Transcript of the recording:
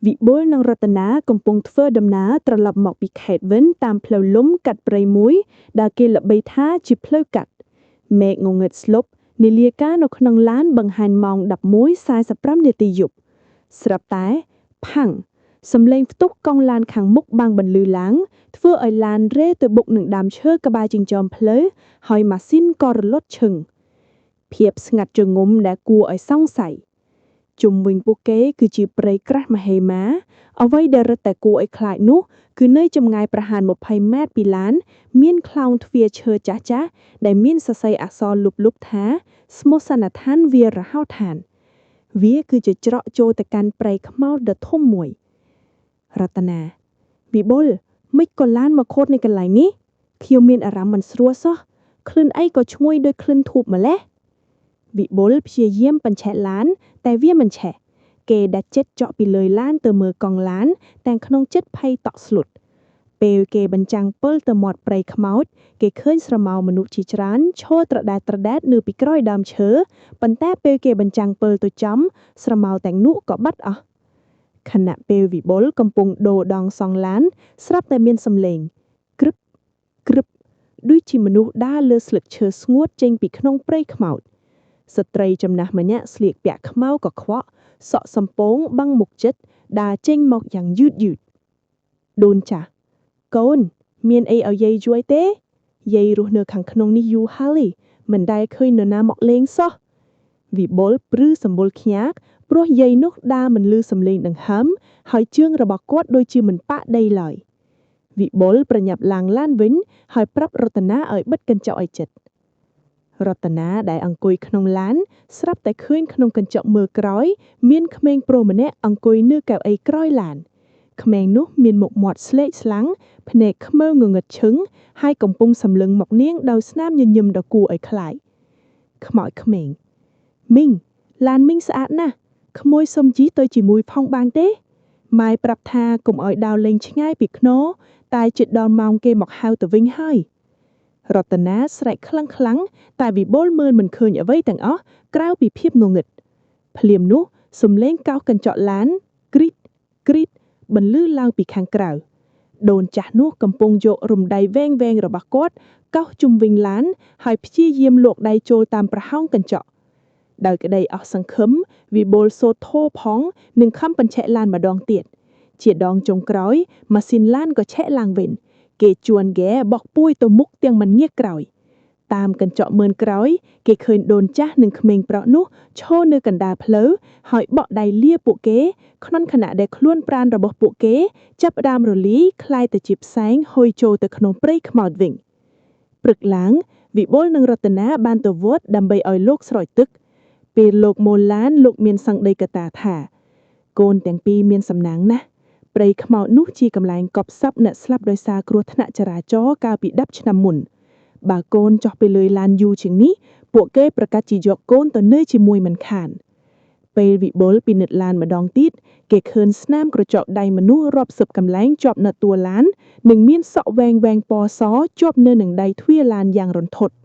វិបុលនិងរតនាកំពុងធ្វើដំណើរត្រឡប់មកពីខេត្តវិញតាមផ្លូវលំកាត់ព្រៃមួយដែលគេល្បីថាជាផ្លូវកាត់មេឃងងឹតស្លុបនាឡិកានៅក្នុងឡានបង្ហាញម៉ោង11:45នាទីយប់ស្រាប់តែផាំងសំឡេងផ្ទុះកង់ឡានខាងមុខបាំងបន្លឺឡើងធ្វើឲ្យឡានរេទៅបុកនឹងដើមឈើក្បែរចិញ្ចើមផ្លូវហើយម៉ាស៊ីនក៏រលត់ឈឹងភាពស្ងាត់ជ្រងំដែលគួរឲ្យសង្ស័យ ជុំវិញពួកគេគឺជាព្រៃក្រាស់មហេមា អ្វីដែលរឹតតែគួរឲ្យខ្លាចនោះគឺនៅចម្ងាយប្រហែល20ម៉ែត្រពីឡាន មានខ្លោងទ្វារឈើចាស់ៗដែលមានសរសេរអក្សរលុបៗថាស្មោះសនដ្ឋានវារហោឋាន វាគឺជាច្រកចូលទៅកាន់ព្រៃខ្មោចដ៏ធំមួយរតនាវិបុលមិនក៏ឡានមកខូតនៅកន្លែងនេះខ្ញុំមានអារម្មណ៍មិនស្រួលសោះក្លិនអីក៏ឈ្ងុយដូចក្លិនធូបម្ល៉េះវិបុលព្យាយាមបញ្ឆេះឡាន តែវាមិនឆេះគេដាក់ចិត្តចកពីលើឡានទៅមើលកង់ឡានទាំងក្នុងចិត្តភ័យតក់ស្លុតពេលគេបញ្ចាំងពិលទៅមាត់ព្រៃខ្មោចគេឃើញស្រមោលមនុស្សជាច្រើនឈរត្រដែតត្រដែតនៅពីក្រោយដើមឈើប៉ុន្តែពេលគេបញ្ចាំងពិលទៅចំស្រមោលទាំងនោះក៏បាត់អស់ខណៈពេលវិបុលកំពុងដូរដងសង់ឡានស្រាប់តែមានសំឡេងក្រឹបក្រឹបដូចជាមនុស្សដើរលើស្លឹកឈើស្ងួតចេញពីក្នុងព្រៃខ្មោច ស្ត្រីចំណាស់ម្នាក់ស្លៀកពាក់ខ្មៅកខ្វក់សក់សំពងបាំងមុខចិត្តដើរចេញមកយ៉ាងយឺតយឺតដូនចាស់កូន មានអីឲ្យយាយជួយទេយាយរស់នៅខាងក្នុងនេះយូរហើយមិនដែលឃើញនរណាមកលេងសោះវិបុលព្រឺសម្បុរខ្ញាតព្រោះយាយនោះដើរមិនលឺសំឡេងដង្ហើមហើយជើងរបស់គាត់ដូចជាមិនប៉ាក់ដីឡើយវិបុលប្រញាប់ឡើងឡានវិញហើយប្រាប់រតនាឲ្យបិទកញ្ចក់ឲ្យជិត រតនាដែលអង្គុយក្នុងឡានស្រាប់តែឃើញក្នុងកញ្ចក់មើលក្រោយ មានក្មេងប្រុសម្នាក់អង្គុយនៅកៅអីក្រោយឡានក្មេងនោះមានមុខមាត់ស្លេកស្លាំងភ្នែកខ្មៅងងឹតឈឹងហើយកំពុងសម្លឹងមកនាងដោយស្នាមញញឹមដ៏គួរឲ្យខ្លាចខ្មោចក្មេងមីងឡានមីងស្អាតណាស់ក្មួយសុំជិះទៅជាមួយផងបានទេម៉ែប្រាប់ថាកុំឲ្យដើរលេងឆ្ងាយពីខ្នោតែជិតដល់ម៉ោងគេមកហៅទៅវិញហើយ រតនាស្រែកខ្លាំងខ្លាំងៗតែវិបុលមើលមិនឃើញអ្វីទាំងអស់ក្រៅពីភាពងងឹតភ្លាមនោះសំឡេងកោសកញ្ចក់ឡានគ្រីតគ្រីតបន្លឺឡើងពីខាងក្រៅដូនចាស់នោះកំពុងយករំដៃវែងវែងរបស់គាត់កោសជុំវិញឡានហើយព្យាយាមលូកដៃចូលតាមប្រហោងកញ្ចក់ដោយក្តីអស់សង្ឃឹមវិបុលសូត្រធោផងនិងខំបញ្ឆេះឡានម្ដងទៀតជាដងចុងក្រោយម៉ាស៊ីនឡានក៏ឆេះឡើងវិញ គេជួនហ្គេបោកពួយទៅមុខទាំងមិនងាកក្រោយ តាមកញ្ចក់មើលក្រោយ គេឃើញដូនចាស់និងក្មេងប្រុសនោះឈរនៅកណ្ដាលផ្លូវហើយបក់ដៃលាពួកគេក្នុងខណៈដែលខ្លួនប្រាណរបស់ពួកគេចាប់ផ្ដើមរលាយក្លាយទៅជាផ្សែងហុយចូលទៅក្នុងព្រៃខ្មោចវិញព្រឹកឡើងវិបុលនិងរតនាបានទៅវត្តដើម្បីឲ្យលោកស្រោចទឹក ពេលលោកមូឡានលោកមានសង្ដីកតាថា កូនទាំងពីរមានសំណាងណាស់ព្រៃខ្មោចនោះជាកន្លែងកប់សពអ្នកស្លាប់ដោយសារគ្រោះថ្នាក់ចរាចរណ៍កាលពី10ឆ្នាំមុនបើកូនចុះទៅលើឡានយូរជាងនេះពួកគេប្រកាសជាយកកូនទៅនៅជាមួយមិនខានពេលវិបុលពិនិត្យឡានម្ដងទៀតគេឃើញស្នាមក្រចកដៃមនុស្សរាប់សិបកន្លែងជាប់នៅតួឡាននិងមានសក់វែងវែងពណ៌សជាប់នៅនឹងដៃទ្វារឡានយ៉ាងរន្ធត់